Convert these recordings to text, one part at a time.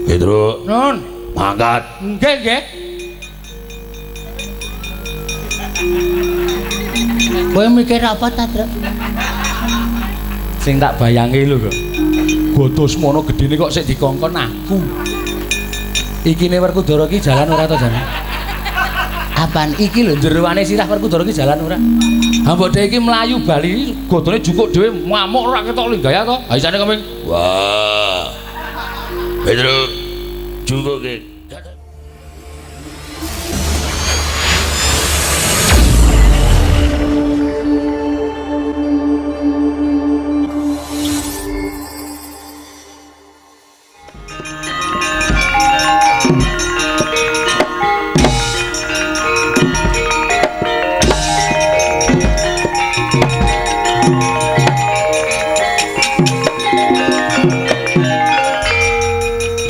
Petro. Nun. Mangkat. Nggih, nggih. Kowe mikir apa ta, Truk? Sing tak bayangke lho kok. Godo semono gedene kok sik dikongkon aku. Ikine Werkudara iki jalan ora to jane? Apaan? Iki lho jeroane sirah Werkudara iki jalan ora? Ha mbok dhek iki mlayu bali godone jukuk dhewe ngamuk ora ketok linggaya to. Ha isane keming. Wah. Petro jukuk ke.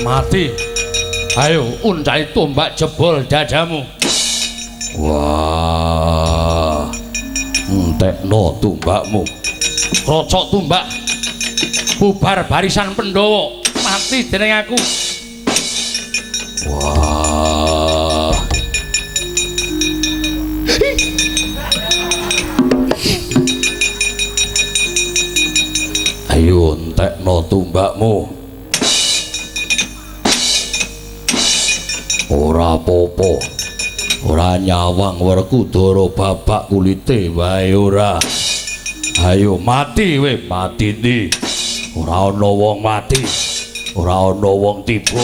Mati. Ayo uncali tombak jebol dadamu. Wah. Entekno tombakmu. Krocok tombak. Bubar barisan Pandhawa. Mati dening aku. Wah. Ayo entekno tombakmu. Ora apa-apa. Ora nyawang Werkudara babak kulite wae ora. Ayo mati we, mati ndi? Ora ana wong mati. Ora ana wong tiba.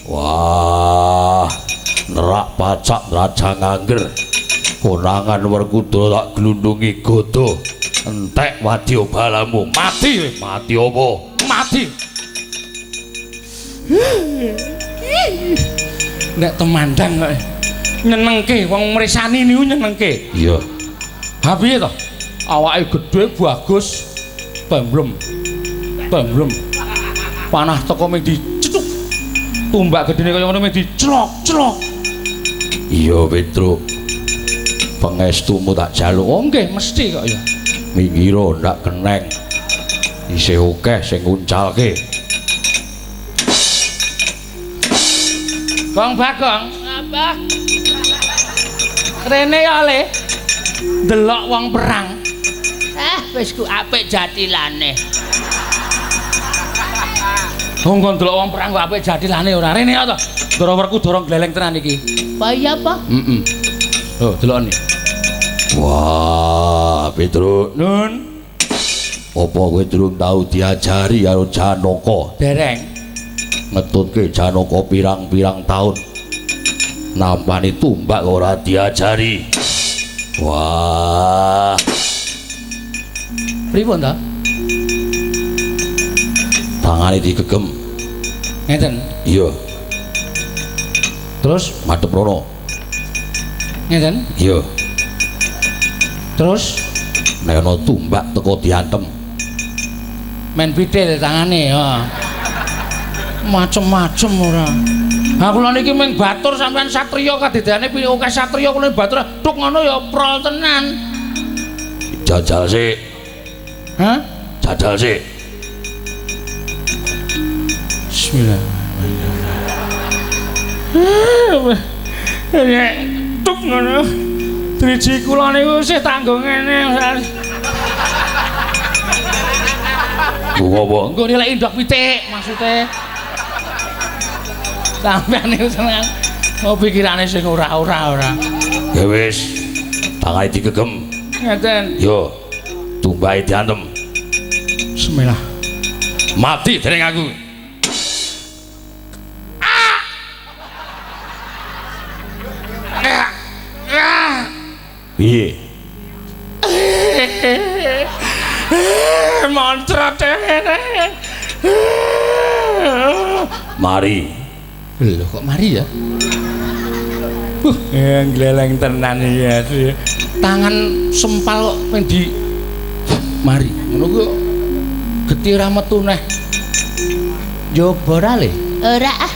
Wah, nerak pacak raja ngangger. Konangan Werkudara tak glundungi godo. Entek wadya balamu. Mati we, mati apa? Mati. Nek temandang kok nyenengke wong mresani niku nyenengke. Iya. Ha piye to? Awake gedhe bagus, temblem. Temblem. Panah teko ming dicetuk. Tumbak gedene kaya ngono ming dicelok-celok. Iya, Petro. Pangestumu tak jaluk. Oh nggih, mesti kok ya. Minggiro ndak keneng. Isih akeh sing nguncalke. Gong Bagong, apa? Rene ya le. Delok wong perang. Wis ku apik jatilane. Wong kon delok wong perang kok apik jatilane ora. Rene ya to. Ndara Werkudara gleleng tenan iki. Apa iya apa? Heeh. Oh, delokne. Wah, Petro. Nun. Apa kowe durung tau diajari karo Janaka? Dereng. Ngetutke Janaka pirang-pirang taun. Nampani tumbak ora diajari. Wah. Pripun ta? Tangane digegem. Ngeten. Iya. Terus madhep rono. Ngeten. Iya. Terus nek ana tumbak teko diantem. Men pitil tangane, ha. Macem-macem ora. Ha kula niki ming batur sampean satriya kadedane piye akeh satriya kula batur tuk ngono ya prol tenan. Jajal sik. Hah? Jajal sik. Bismillah. Nek tuk ngono. Driji kula niku isih tanggung ngene. Ngopo? Engko nilai indok pitik maksude. Sampeyan niku seneng. Oh pikirane sing ora-ora ora. Ya wis. Tangane digegem. Ngeten. Yo. Tumbahe diantem. Bismillah. Mati dening aku. Piye? Moncrot ngene. Mari. Lho kok mari ya? Gleleng tenan iki. Tangan sempal kok ping di mari. Ngono kuwi getih ora metu neh. Nyoba ora le? Ora ah.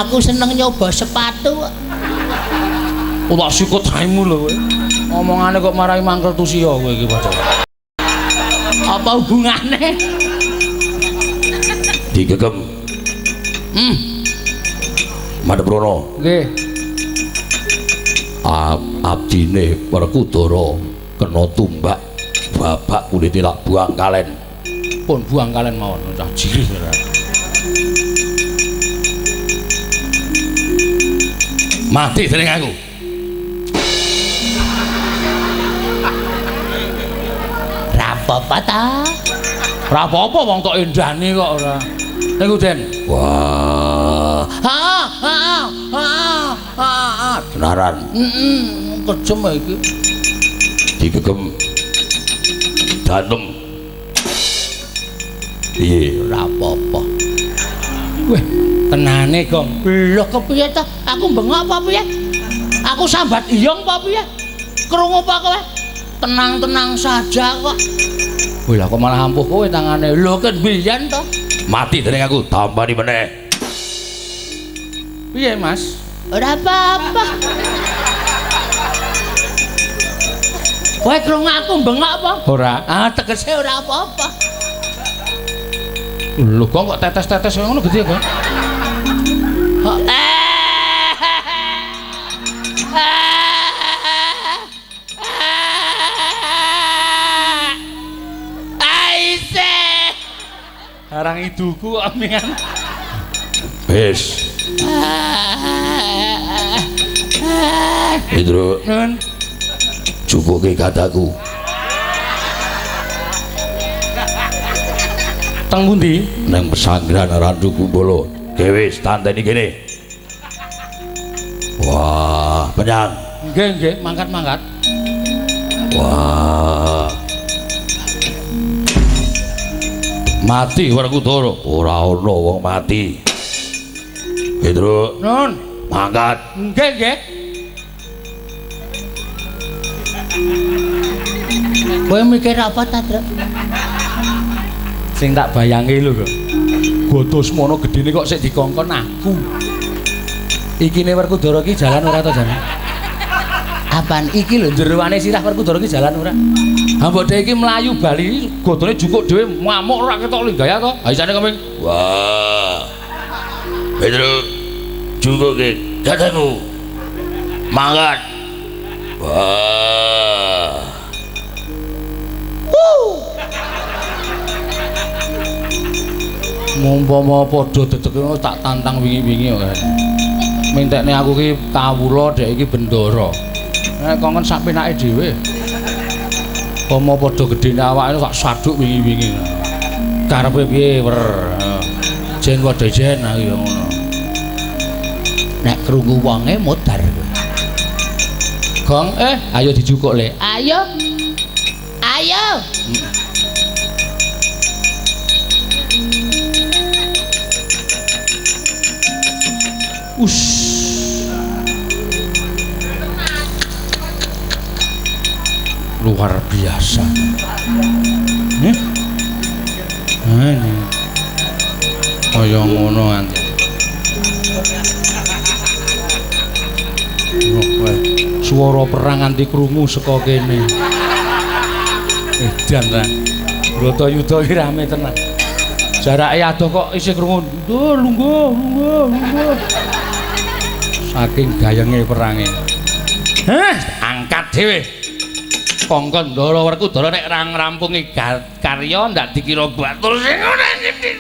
Aku seneng nyoba sepatu kok. Oh tak sikut raimu lho kowe. Omongane kok marai mangkel tusiya kowe iki padha. Apa hubungane? Digegem. Madhep rono. Nggih. Abdine Werkudara kena tumbak babak kulite lak buang kalen. Pun buang kalen mawon cah jirih ora. Mati dening aku. Ra apa-apa ta? Ra apa-apa wong tok endani kok ora. Niku Den. Wah. Ha ha ha ha. Benaran. Heeh, kejem iki. Digegem. Danem. Piye? Ora apa-apa. Weh, tenane, Gong. Lho kepiye ta? Aku bengok apa piye? Aku sambat iyong apa piye? Krungu apa kowe? Tenang-tenang saja kok. Wih lah kok malah ampuh kowe tangane. Lho ket biyen to. Mati dening aku, tambani meneh. Piye, Mas? Ora apa-apa. Kowe krungu aku bengok apa? Ora. Ah, tegese ora apa-apa. Lho kok tetes-tetes ngono gede kok. Aise. Arang iduku kok mingan. Wis. Indro. Nun. Cukuke kataku. Teng pundi? Nang pesanggrahan Randu Kumbolo. Oke wis, tanteni kene. Wah, penyang. Nggih, nggih, mangkat-mangkat. Wah. Mati Werkudara. Ora ana wong mati. Indro. Nun. Mangkat. Nggih, nggih. Kowe mikir apa ta, Truk? Sing tak bayangke lho kok. Godo semono gedene kok sik dikongkon aku. Ikine Werkudara iki jalan ora ta jane? Apaan? Iki lho jeroane sirah Werkudara iki jalan ora? Ha mbok dhek iki mlayu bali godone jukuk dhewe ngamuk ora ketok linggaya to. Ha isane keming. Wah. Pedro jukuke dadaku. Mangkat. Wah. Mumpama padha dedeg ngono tak tantang wingi-wingi kok. Mintekne aku ki kawula, dhek iki bendara. Nek kongkon sak penake dhewe. Umpama padha gedene awake tak saduk wingi-wingi. Karepe piye wer. Jen padha jen aku ya ngono. Nek krungu wonge modar kowe. Gong, ayo dijukuk le. Ayo. Ayo. Ush. Luar biasa. Ini. Kaya ngono nganti. Suara perang nganti krungu saka kene. Edan ta. Bratayuda iki rame tenan. Jarake adoh kok isih krungu. Duh, lungguh, lungguh, lungguh. Saking gayenge perange. Heh, angkat dhewe. Kongkon Ndara Werkudara nek ra ngrampungi karya ndak dikira batur sing ngene.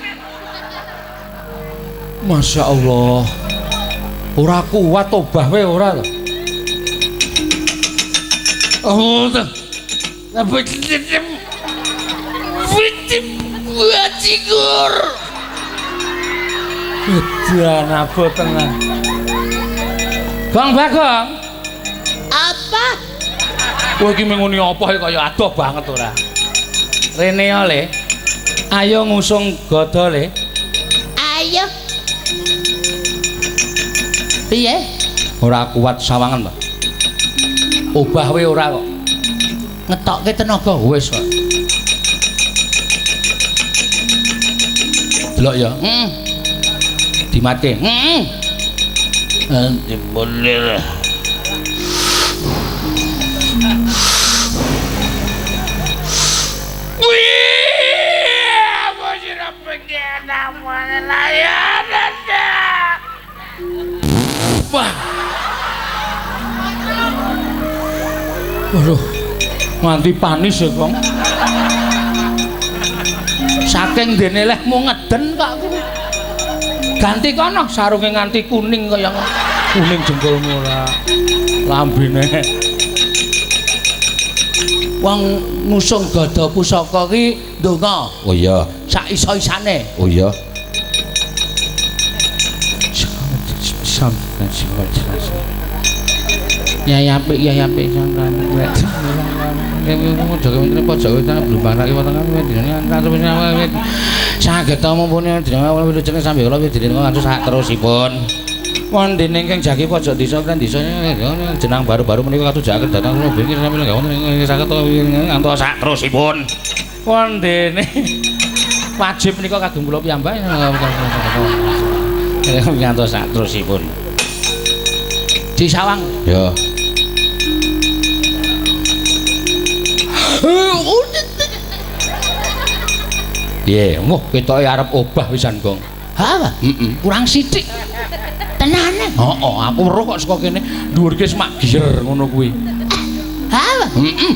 Masya Allah. Ora kuat obah we ora to. Oh, to. Bajigur. Edan abot tenan. Gong Bagong. Apa? Kowe iki menguni apa kaya adoh banget ora? Rene ya, Le. Ayo ngusung gada, Le. Ayo. Piye? Ora kuat sawangan to. Obah we ora kok. Ngetokke tenaga wis kok. Delok ya. Heeh. Dimatke. Heeh. Dimunir. Wih, apa sih pengen. Wah. Waduh. Nganti panis ya, Kong. Saking dene lehmu ngeden kok kuwi. Ganti kono sarunge nganti kuning kaya kuning jengkolmu ora. Lambene. Wong ngusung gada pusaka ki ndonga. Oh iya, sak iso-isane. Oh iya. Yai apik, yai apik sampean. Saged mumpuni wilujeng sambe kula wilujeng ngantos sak terusipun. Wonten ingkang jagi pojok desa kan desa jenang baru-baru menika katujaken dhateng saged ngantos sak terusipun. Wondene wajib menika kagem kula piyambak ngantos sak terusipun. Disawang. Ya. Piye, wah ketoke arep obah pisan, Gong. Ha, heeh, kurang sithik. Tenane. Heeh, aku weruh kok saka kene dhuwurke semak gear ngono kuwi. Ha, heeh.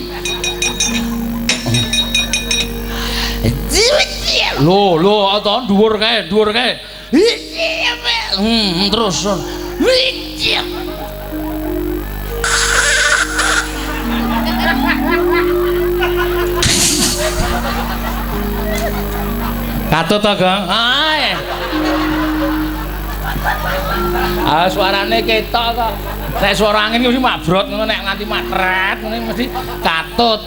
Lho, lho, to dhuwur kae, dhuwur kae. Terus. Katut to, Gong? Ae. Ah, suarane ketok kok. Nek suara angin mesti mabrot ngono, nek nganti matret ngono mesti katut.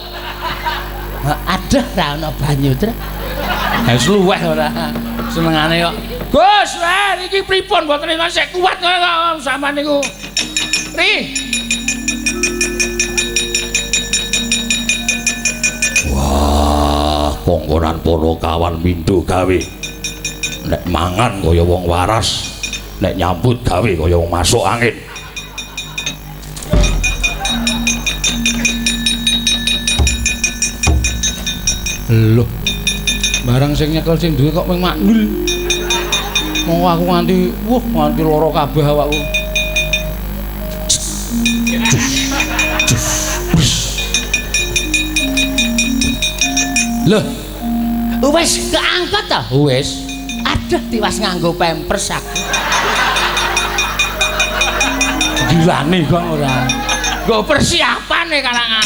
Aduh, ra ono banyu, Tru. Ha wis luweh ora. Senengane kok. Gus, iki pripun mboten isih kuat kok sampean niku. Ri. Wah, kongkonan para kawan mindho gawe. Nek mangan kaya wong waras, nek nyambut gawe kaya wong masuk angin. Loh. Barang sing nyekel sing duwe kok mung maknul. Monggo aku nganti wah nganti lara kabeh awakku. Loh. Wis keangkat ta? Wis. Aduh, tiwas nganggo pampers aku. Gilane kok ora. Nggo persiapane kalangan.